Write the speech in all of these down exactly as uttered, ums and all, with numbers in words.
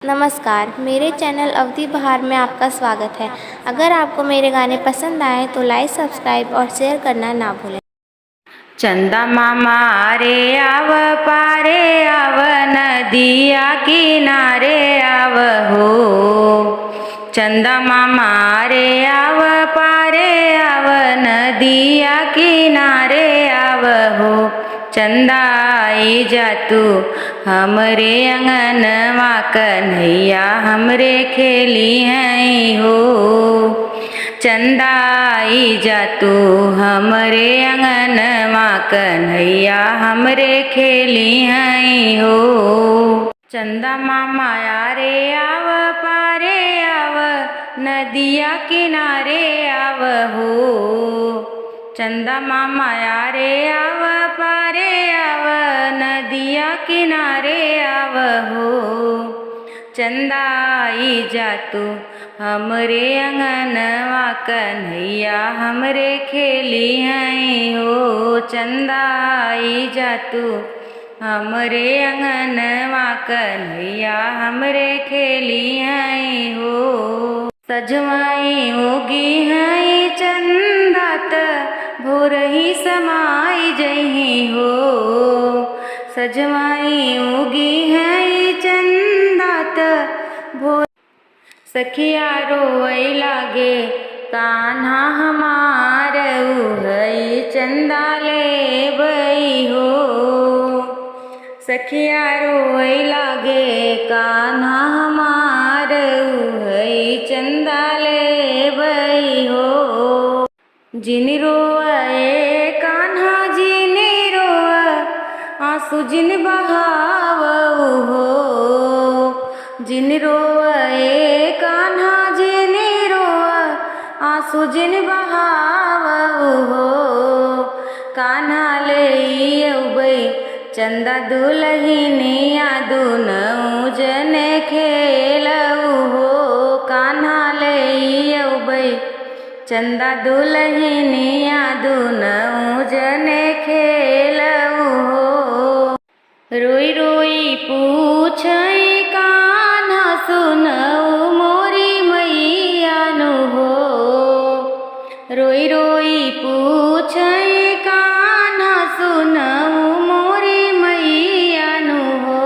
नमस्कार, मेरे चैनल अवधी बहार में आपका स्वागत है। अगर आपको मेरे गाने पसंद आए तो लाइक, सब्सक्राइब और शेयर करना ना भूलें। चंदा मामा रे आव, पारे आव, नदिया किनारे आव हो। चंदा मामा रे आव, पारे आव, नदिया किनारे आव हो। चंदा आई जा तू हमरे अंगनवा, कन्हैया हमरे खेली हैं हो। चंदा आई जा तू हमरे अंगनवा, कन्हैया हमरे खेली हैं हो। चंदा मामा रे आव, पारे आव, नदिया किनारे आव हो। चंदा मामा रे आव, पारे आव, नदिया किनारे आव हो। चंदा आई जा तू हमरे अंगनवा, कन्हैया हमरे खेली हैं हो। चंदा आई जा तू हमरे अंगनवा, कन्हैया हमरे खेली हैं हो। सजवाई उगी हैं चंदा त भोरही समाई जइहीं हो। सजवाई उगी हैं चंदा त भोर सखिया रोवै लागे कान्हा हमार, उहै चंदा लेबै हो। सखिया रोवै लागे कान्हा हमार, उहै चंदा लेबै हो। जिन रोवा ए कान्हा जिन रोवा, आंसू जिन बहावउ हो। जिन रोवा ए कान्हा जिन रोवा, आंसू जिन बहावउ हो। कान्हा लेइ अउबै चंदा दुलहिनिया, दुनउ जने खेलउ हो। कान्हा लेइ अउबै चंदा दुलहिनिया, दुनउ जने खेलउ हो। रोई रोई पूछै कान्हा सुनउ मोरी मैया नु हो। रोई रोई पूछै कान्हा सुनउ मोरी मैया नु हो।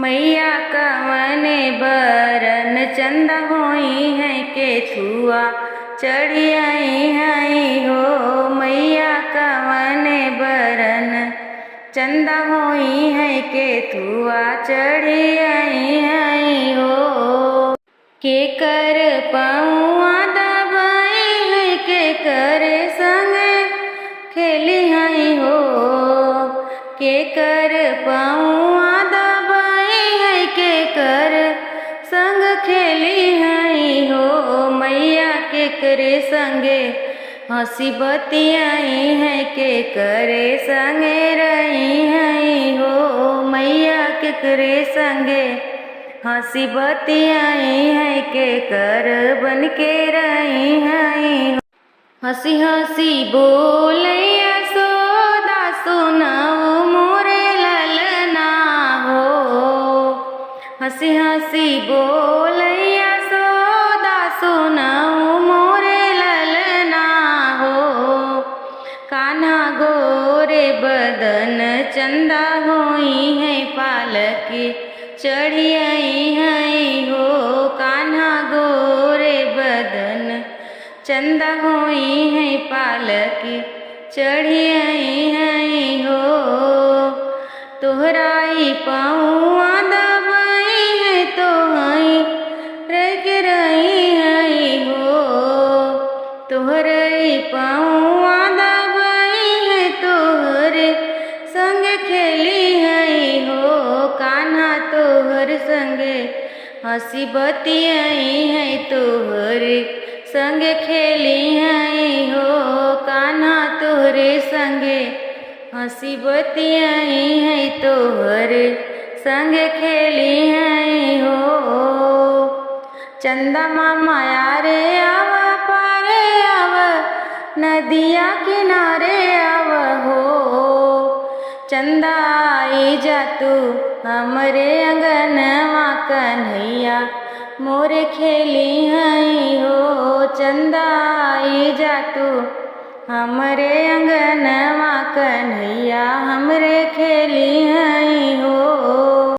मैया कवने बरन चंदा होइहैं केथुआ चढ़ि अइहैं हो। मैया कवने बरन चंदा होइहैं केथुआ चढ़ि अइहैं हो। केकर पउआ दबइहैं, केकर संग खेलिहैं हो। केकर पउआ दबइहैं, केकर संग खेलिहैं हो। मैया केकरे संगे हँसी बतियइहैं, केकरे संगे रहिहैं हो। मैया केकरे संगे हँसी बतियइहैं, केकर बन के रहिहैं हो। हँसी हँसी बोलै यशोदा सुनउ मोरे ललना हो। हँसी हँसी बोलै यशोदा सुनउ मोरे ललना हो। कान्हा गोरे बदन चंदा होइहैं पालकी चढ़ि अइहैं हो। कान्हा गोरे बदन चंदा होइहैं पालकी चढ़ि अइहैं हो। तोहरा ई पउआ दबइहैं तोहई रहि के रहिहैं हो। तोहरे पउआ दबइहैं तोहरे संग खेलिहैं हो। कान्हा तोहर संगे हँसी बतियइहैं तोहरे संग खेलिहैं हो। कान्हा तोहरे संगे हँसी बतियइहैं तोहरे संग खेलिहैं हो। चंदा मामा रे आवा पारे आवा नदिया किनारे आवा हो। चंदा आई जा तू हमरे अंगनवा कन्हैया, मोरे खेली हई हो। चंदा आई जा तू हमरे अंगनवा कन्हैया, हमरे खेली हई।